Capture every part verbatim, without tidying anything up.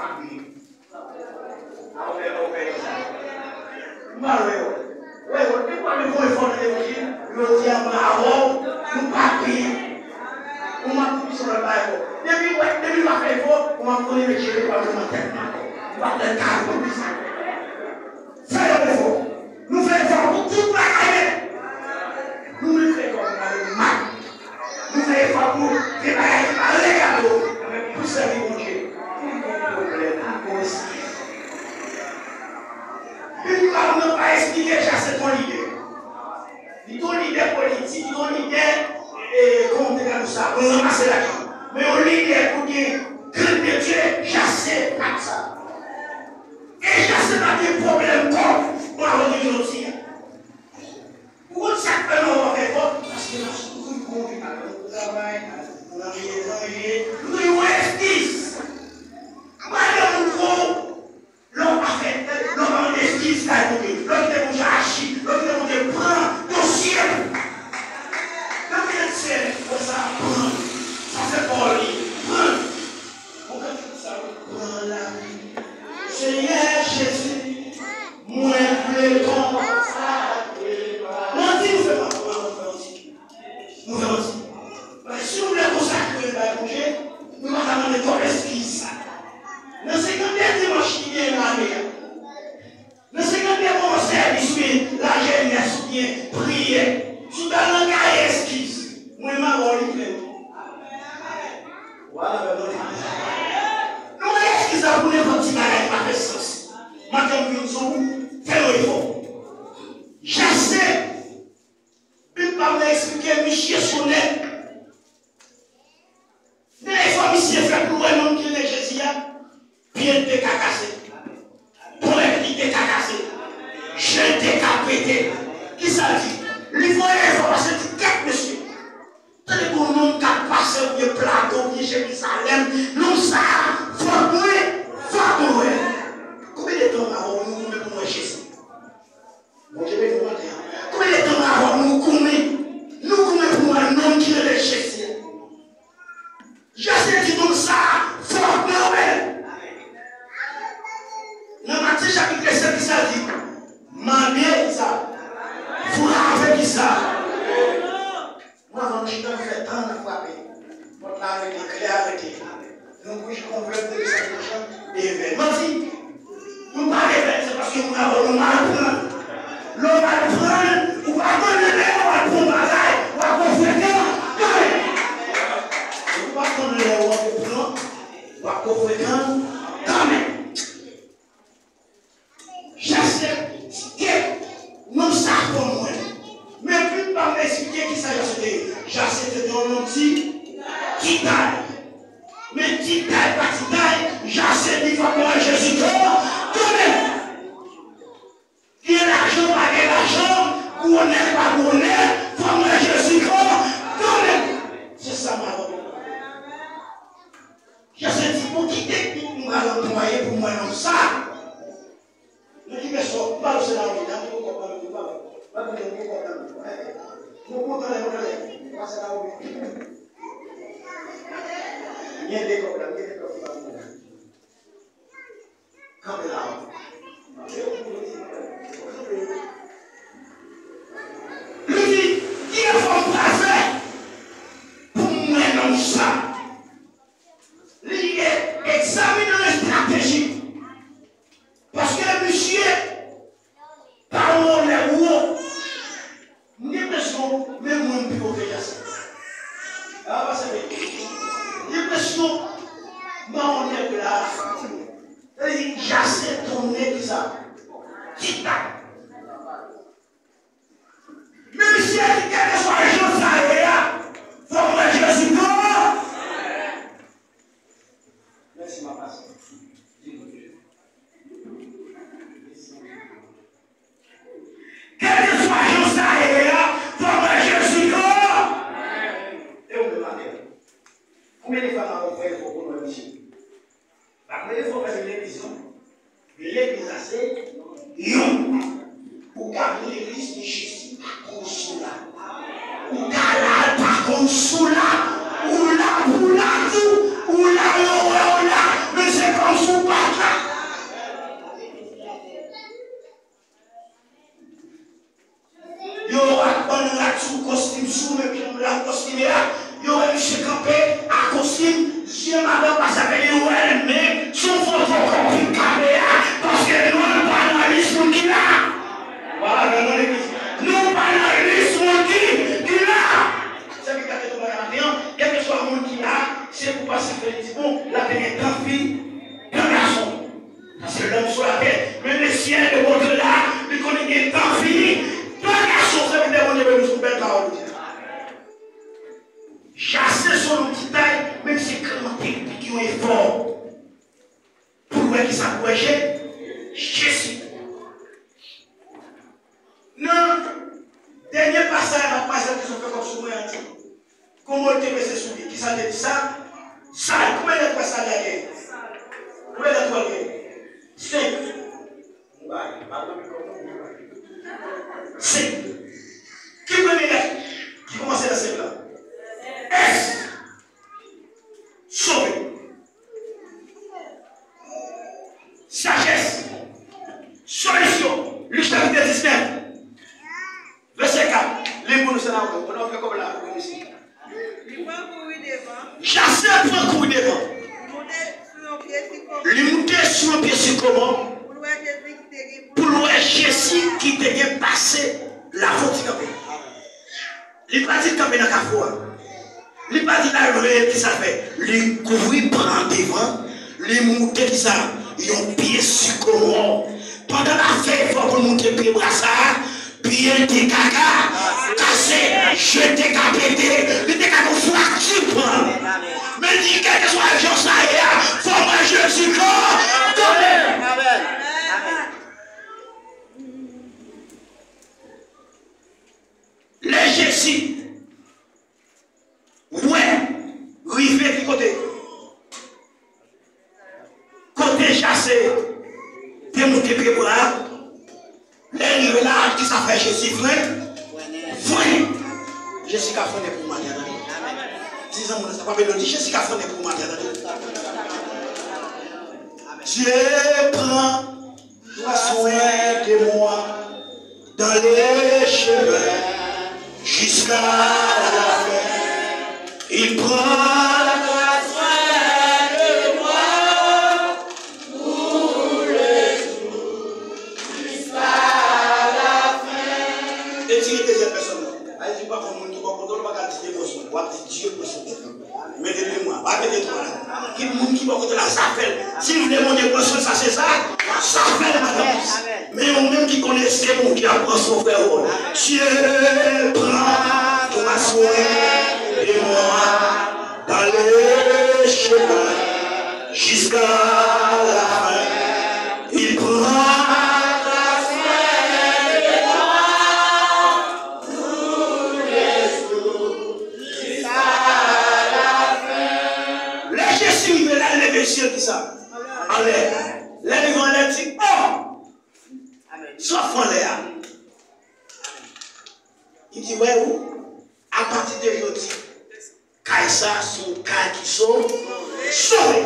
M pa wè yo. Wè yo, depi w ap fè yon efò nan levanjil, yo di a mwen avè w, nou pa priye. Ou m ap di se lòt bagay ankò. Depi w wè, depi m ap fè efò, ou m ap konnen met jere pa m nan tèt mwen ankò. M pa fè kado pou sa. Fè yon efò. Nou fè efò pou tout bagay nèt. Nou menm fè efò pou pale mal. Nou fè efò pou fè bagay ki pa legal yo. Men pou sèvi Bondye. Pou l gon pwoblèm, pou l gon eskiz. Bib la nou pa esplike Jase t on lidè. Li t on lidè politik, li t on lidè, e, kòman m te ka di sa, pou l ranmase lajan. Men yon lidè pou gen krenn de Dye, Jase pa t sa. E Jase pa gen pwoblèm kòb, bon, avan de jodi a. Ou konn sa k fè nou anvi fè efò? Paske n ap soufri pou nou travay, pou n ap manje, nou gen yon eskiz. Malgre moun pran w, lè w pa fè, lè w pa mande eskiz, kay kote, lè w kite Bondye aji, lè w kite Bondye pran dosye w. Lè w kite Seyè, wè sa pran, sa se pawòl li, pran. Bon, kantik sa, wi, pran lavi. Senyè Jezi, mwen vle konsakre. Manti nou fè pa, nou fè manti. Nou fè manti. Paske si nou vle konsakre bay Bondye, nou pa ka mande twòp eskiz. Nan senkannde dimanch ki genyen nan ane a, nan senkannde moman sèvis oubyen lajenès oubyen priyè, si w ta nan kaye eskiz, mwen m avè w li klè. Ou al avè mwen. Nou wè eskiz la pou nenpòt ti bagay ki pa fè sans. Maten m vin sou ou, fè yon efò. Jase, Bib pa vle eksplike misye sonnen. Nan efò misye fè pou l wè nonm ki rele Jezi a, pye l te ka kase. Ponyèt li te ka kase. Je l te ka pete. Kisa l di? Li voye efò paske l di, kèt mesye. Tande gon nonm k ap pase oubyen Plato oubyen Jerizalèm, nonm sa a, fòk mwen, fòk mwen wè l. Konbyen de tan m avè w nou goumen pou n wè Jezi? Bondye beni w maten an. Konbyen de tan m avè w nou goumen, nou goumen pou n wè nonm ki rele Jezi a? Jezi di nonm sa a, fòk mwen wè l. Nan Matye chapit sèt, kisa l di? Mande, kisa? Frape, kisa? Bon, avan nou chita, nou fè tan n ap frape. Pòt la rete klè, rete. Nou bouch konvèt de sa de chan, de vè. Manti. Nou pa de vè, se paske moun avè w, nou mal pran. Lè w mal pran, ou pa konnen lè w al pran bagay, w ap gon frekan kanmenm. Ou pa konnen lè w ap pran, w ap gon frekan kanmenm. Jase te, nonm sa a fò mwen. Men Bib pa m eksplike kisa Jase te ye. Jase te yon nonm ti, ti tay. Men ti tay pa ti tay, Jase di fòk mwen wè Jezi kanmenm. Gen lajan, pa gen lajan, gwo nèg, pa gwo nèg, fòk mwen wè Jezi kanmenm. Se sa m ap Jase di, pou ki teknik m pral anplwaye pou m wè nonm sa a? Nan ki vèsyon, m pa wè se la ou ye, nan ki kòb nan men ou, pa wè. Pa wè, gen kòb nan men ou. Nou kontan lè, kontan lè. Pase la ou ye. Gen de kòb la, gen de kòb la. Kanpe la. Li di, ki efò m pral fè pou m wè nonm sa? Li egzamine estratejik. Paske misye pa yon nèg wo. M gen enpresyon, menm mwen m pi wo ke Jase. A, pase men. M gen enpresyon, m pa yon nèg la. Sa vle di, Jase tounen kisa? Ti tay. Men misye di, kèlkeswa jan sa ye a, fò m wè Jezi kanmenm. Mèsi, m ap pase. Kèlkeswa jan sa ye a, fò m wè Jezi kanmenm. E ou menm atè? Konbyen de fwa n ap fè efò pou n wè misye? Pa konbyen de fwa w wè legliz, non? Legliz la se yon. Ou ka vin legliz, men Jezi pa konn si w la. Ou ka la, l pa konn si w la. Ou la pou la tou, ou la, yo wè w la. Men se kòmsi w pa ki sa pou wè Je-, Jezi. Nan dènye pasaj, madmwazèl ki sot fè kòb sou mwen an di, gon mo l te peze sou li. Kisa l te di sa? Sal. Konbyen lèt ou wè sal la genyen? Konbyen lèt ou wè l genyen? Senk. Mwen pa, pa konn kòman mwen. Senk. Ki premye lèt ki kòmanse nan senk la? S. Sove. Sajès. Solisyon. Lik chapit diznèf, vèsè kat. Li pou nou, se la ou, pandan w fè kòb la pou nou isi. Li pran kouri devan. Jase pran kouri devan. Li moute sou yon pye sikòmò. Li moute sou yon pye sikòmò. Pou l wè Jezi ki te gen pou. Pou l wè Jezi ki te gen pase la, fò ti kanpe. Li pa di l kanpe nan kafou a. Li pa di l al rele l, kisa l fè. Li kouri pran devan. Li moute kisa? Yon pye sikomò. Pandan l ap fè efò pou l moute pye bwa sa a, pye l te ka ka kase, je te ka pete, li te ka gen frakti pran. Men l di, kèlkeswa jan sa ye a, fò m wè Jezi kanpe. Lè Jezi wè, rive ki kote? Kote Jase te moute pye bwa a. Lè l rive la, kisa fè Jezi fren? Fren. Jezi ka frennen pou ou maten an, tande. Di zanmi w sa, pa pede, di, Jezi ka frennen pou ou maten an, tande. Dieu prend Prends soin de moi dans les chemins jusqu'à la fin. Il prendra soin de moi tous les jours jusqu'à la fin. Etire dezyèm pèsòn nan. Sa vle di, pa konn moun ki bò kote w, ou pa ka di Dye pran swen. W ap di Dye pran swen. Mete de mwa, pa mete twa la. Ki moun ki bò kote la, sa fè l. Si l vle Bondye pran swen, sa se sa, sa fè l, madanm. Men ou menm ki konnen èske Bondye ap pran swen, frè, o. Dieu prendra soin de moi dans les chemins jusqu'à la fin. Il prendra soin de moi tous les jours. Lè Jezi rive la, l leve zye l kisa? Anlè. Lè l rive anlè, l di, o! Sa w ap fè anlè a? Li di, wè ou, apati de jodi, kay sa a se yon kay ki so-, sove.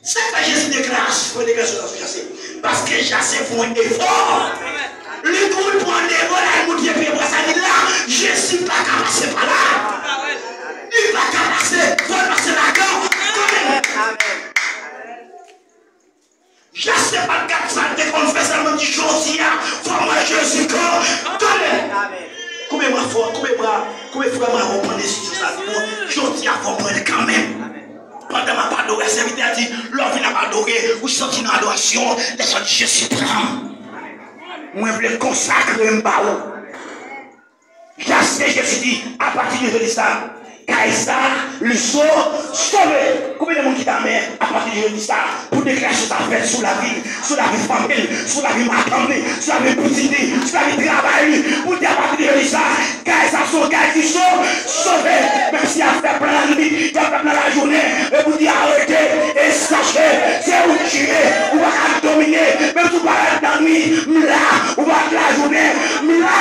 Se sa Jezi deklare, fè deklarasyon sa sou Jase. Paske Jase fè yon efò. Li kouri pran devan, l al moute pye bwa sa, li la. Jezi pa ka pase pa la. Li pa ka pase, fò l pase ladan. Kanmenm. Jase pa t gad sa l te konn fè, sèlman di, jodi a, fò m wè Jezi kanmenm. Koube bra fò, koube bra, koube frè m avè w, pran desizyon sa, di, bon, jodi a, fò m wè l kanmenm. Pandan m ap adore, sèvitè a di, lè w vin ap adore, ou santi nan adorasyon, lè sa di, Jezi pran m. Mwen vle konsakre m ba ou. Jase, Jezi di, apati de jodi sa, kay sa, li so-, sove. Konbyen de moun ki ta renmen, apati de jodi sa, pou deklarasyon sa fèt sou lavi l, sou lavi fanmi l, sou lavi madanm li, sou lavi pitit li, sou lavi travay li, pou di apati de jodi sa, kay sa se yon kay ki so-, sove. Menm si y ap fè plan lannwit, y ap fè plan lajounen, e pou di arete, e sache, se ou ki jije, ou pa ka domine, menm si w parèt lannwit, m la, ou parèt lajounen, m la.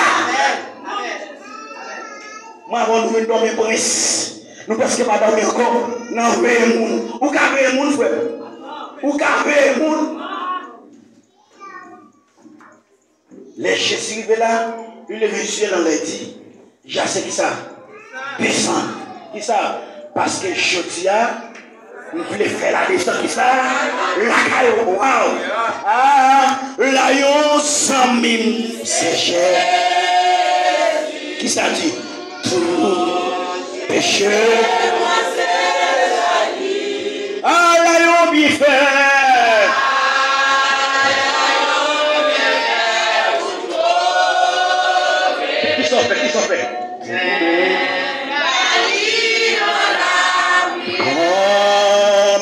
Mwen avè w nou vin dòmi, prens. Nou prèske pa dòmi ankò. N ap veye moun. Ou ka veye moun, frè m. Ou ka veye moun. Lè Jezi rive la, li leve zye l anlè, li di, Jase, kisa? Desann. Kisa? Paske jodi a, m vle fè ladesann kisa? Lakay ou. Waw! A, la yon zanmi m, se Jezi. Kisa l di? Tout péché. A, la yon byenfè. Kisa w fè? Kisa w fè?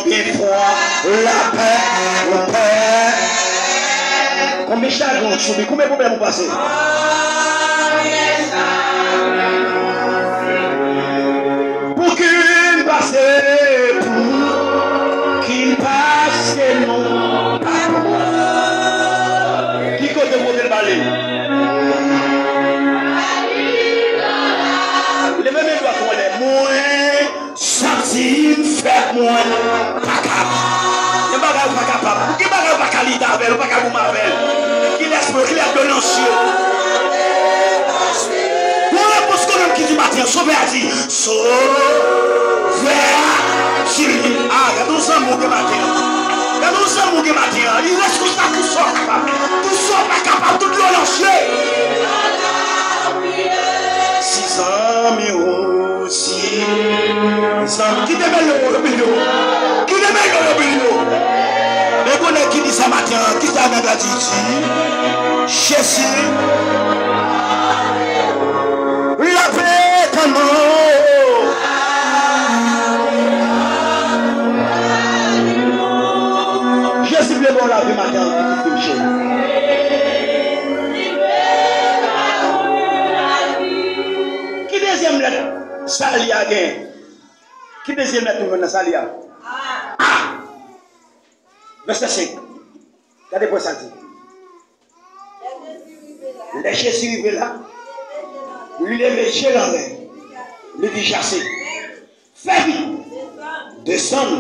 Konbyen fwa lapè ou pè Chagren w soubi, konbyen pwoblèm ou pase? Pou ki n pase, pou ki n pase, non, pa pou. Ki kote w pote l pale? Leve men dwat ou anlè. Mwen santi m fèb, mwen pa kapab. Gen bagay ou pa kapab. Gen bagay ou pa ka lite avè l, ou pa ka goumen avè l. Ki lèspri, ki lèdonans yo. Yon repons konnen ki di maten an, Sovè a di, Sovè a di. Ah, gade yon zanmi w gen maten an. Gade yon zanmi w gen maten an. Li rès konsa, tout sa w kapab. Tout sa w pa kapab, tout lòlòs yo. Si zanmi w, si zanmi. Kite melo yo, yo bini yo. Kite melo yo, yo bini yo. Men konnen ki di sa maten an, ki sa nèg la di, di, Jezi, lave tann mwen. Jezi vle ba w lavi maten an, pitit fi m cheri. Ki dezyèm lèt sali a gen? Ki dezyèm lèt nou jwenn nan sali a? A. Vèsè senk. Gade pwen sa di. Lè Jezi rive la, li leve je l anlè, li di, Jase, fè vit, desann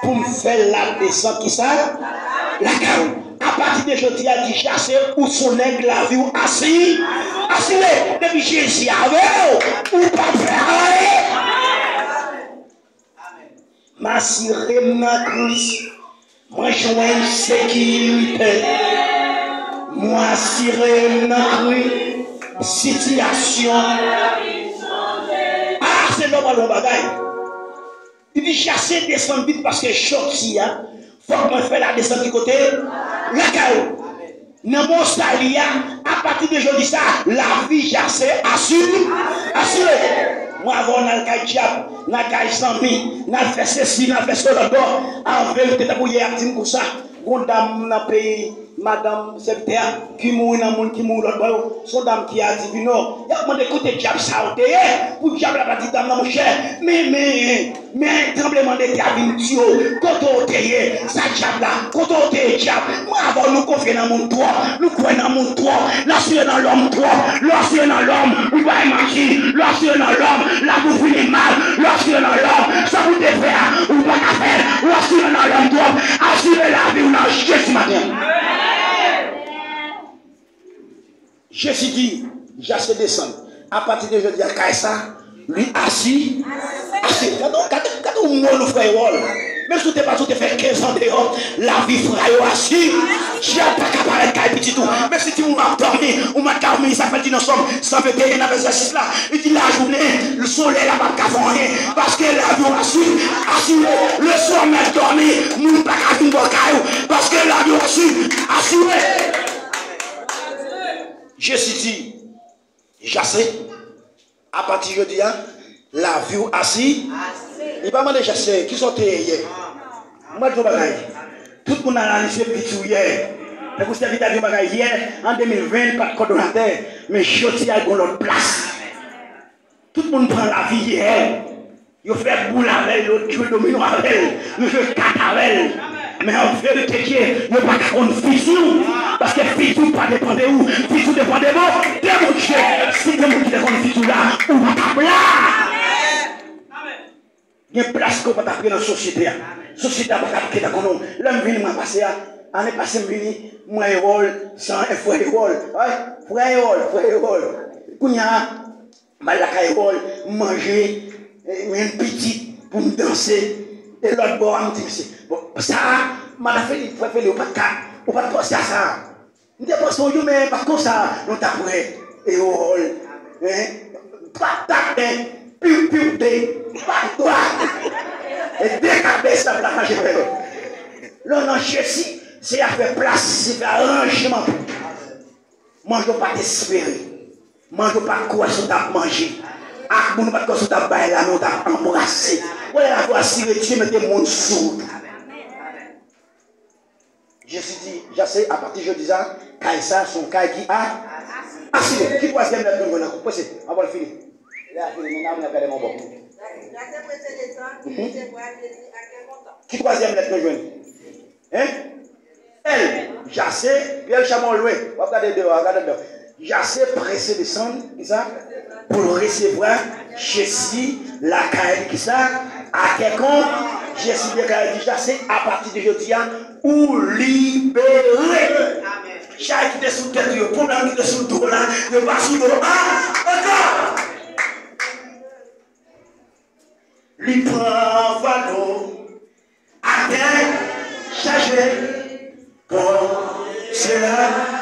pou m fè l la desann kisa? Lakay ou. Apati de jodi a, di, Jase, ou se yon nèg lavi w asi, asire. Depi Jezi avè w, ou p ap pè anyen. M asire m nan Kris, mwen jwenn sekirite. Mwen asire m nan Kris, sitiyasyon. Ah, se nòmal yon bagay. Li di, Jase, desann vit paske jodi a, fòk mwen fè la desann ki kote? Lakay ou. Nan mo sali a, apati de jodi sa, lavi Jase asire, asire. Mwen avè w n al kay dyab, n al kay zanmi, n al fè sesi, n al fè sela lòt bò. An verite, tankou yè y ap di m konsa, gon dam nan peyi, madanm sèvitè a, ki mouri nan moun ki mouri lòt bò yo, se yon dam ki adivine. Y ap mande kote dyab sa yo te ye, pou dyab la pa di dam nan, monchè, men, men, Men tranblemanndetè a vin di yo, kote w te ye? Sa dyab la, kote w te ye dyab? Mwen avè w, nou konfye nan moun twòp, nou kwè nan moun twòp, nou asire nan lòm twòp, lè w asire nan lòm, ou bay manti, lè w asire nan lòm, lavi w vini mal, lè w asire nan lòm, sa pou w te fè a, ou pa ka fè l, ou asire nan lòm twòp, asire lavi w nan Jezi maten. Jezi di, Jase desann. Apati de jodi a, kay sa, li asi, asi. Gade, gade, gade yon mo nou frè Ewòl. Menm si w te pati, w te fè kenz an deyò, lavi frè yo asi. Dyab pa ka parèt kay pitit ou. Menm si timoun ap dòmi, ou mat ka dòmi, sa fè l di nan Sòm san venteyen nan vèsè sis la, li di lajounen, solèy la p ap ka fè w anyen. Paske lavi w asi, asire. Leswa w mèt dòmi, moun pa ka vin bò kay ou. Paske lavi w asi, asire. Jezi di, Jase, apati jodi a, lavi w asi. Li pa mande Jase, kisa w te ye yè? Mwen di w bagay. Tout moun analize piti w yè. Tankou sèvitè di yon bagay yè, an de mil ven, li pa t kòdonatè. Men jodi a, l gen yon lòt plas. Tout moun pran lavi yè. Yo fè boul avè l, yo jwe domino avè l, yo jwe kat avè l. Men an verite Dye, yo pa ka konn fiti w. Paske fiti w pa depann de ou, fiti w depann de bon, de Bondye. Si gen moun ki te konn fiti w la, ou pa t ap la. Gen plas ke w pa t ap gen nan sosyete a. Sosyete a pa t ap gentan konnen w. Lè m vini mwa pase a, ane pase m vini, mwen Ewòl, san frè Ewòl. Wi, frè Ewòl, frè Ewòl. Kounye a, M al lakay Ewòl, m manje, eh, m jwenn pitit pou m danse. E lòt bò a, m di, mesye, bon, sa a, madan Felip, frè Felip, ou pa t ka, ou pa t panse a sa a. M te panse yon jou, men pa t konsa, nou t ap wè Ewòl, en, twa tak, en, piw, piw, de, pa twa. E de kabes ap la manje frè yo. Lè w nan Jezi, se afè plas, se fè aranjman pou. Manje w pa t espere. Manje w pa t kwè si w t ap manje. Ak moun ou pa t kwè si w t ap bay la, men w t ap anbrase. Wè lè lavi w asire, Dye mete moun sou wout ou. Jezi di, Jase, apati jodi sa, kay sa se yon kay ki a, asire. Ki twazyèm lèt nou jwenn ankò? Prese, anvan l fini. Lè a fini, men nan ap gade yon bò. Mhm. Ki twazyèm lèt nou jwenn? Hein? L, Jase, Pyè Chamon lwe. W ap gade deyò a, gade anndan. Jase prese desann, kisa? Pou l resevwa Jezi lakay li, kisa? A kè kontan. Jezi deklarè di Jase, apati de jodi a, ou libere. Chay ki te sou tèt ou yo, pwoblèm ki te sou do w la, yo pa sou do w a ankò. Li pran vwalo atè chaje. Bon, se la.